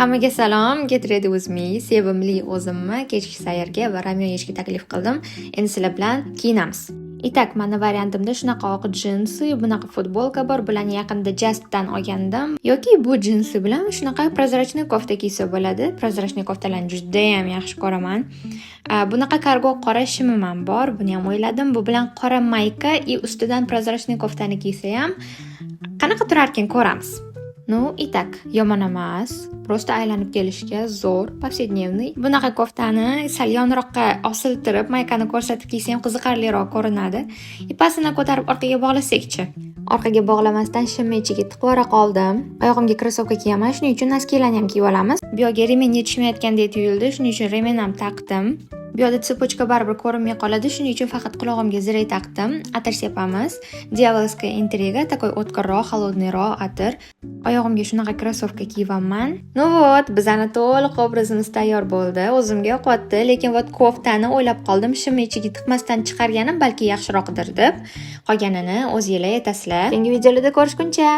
Hammaga salom, Get ready with me, sevimli o'zimni kechki sayrga va ramyon yeyishga taklif qildim. Endi sizlar bilan kiyinamiz. Итак, mani variantimda shunaqa oq jinsi, bunaqa futbolka bor. Bularni yaqinda Justdan olgandim. Yoki bu jinsi bilan shunaqa прозрачный kofta kiysa bo'ladi. Прозрачный koftalarni judayam yaxshi ko'raman. Bunaqa kargo qora shimim ham bor, buni ham o'yladim. Bu bilan qora mayka и ustidan прозрачный koftani kiysa ham qanaqa turarkin, ko'ramiz. Ну, и так, yomon emas. Просто aylanib kelishga zo'r, повседневный. Bunaqa koftani sal yonroqqa osiltirib, maykani ko'rsatib kiysa ham qiziqarliroq ko'rinadi. И pastini ko'tarib orqaga bog'lasakchi? Orqaga bog'lamasdan shimni ichiga tiqib yubora qoldim. Oyog'imga krossovka kiyaman, shuning uchun носки larni ham kiyib olamiz. Bu yoqga ремень yetishmayotgandek tuyuldi, shuning uchun ремень ham taqdim. Bu yoqda цепочка baribir ko'rinmay qoladi, shuning uchun faqat qulog'imga zirak taqdim. Atir sepamiz. Дьявольская интрига, такой o'tkirroq, холодный roq atir. Oyog'imga shunaqa krossovka kiyyapman. Ну вот, bizani to'liq obrazimiz tayyor bo'ldi. O'zimga yoqyapti, lekin вот koftani o'ylab qoldim, shimni ichiga tiqmasdan chiqarganim balki yaxshiroqdir deb. Qolganini o'zinglar aytasizlar. Keyingi videolarda ko'rishguncha.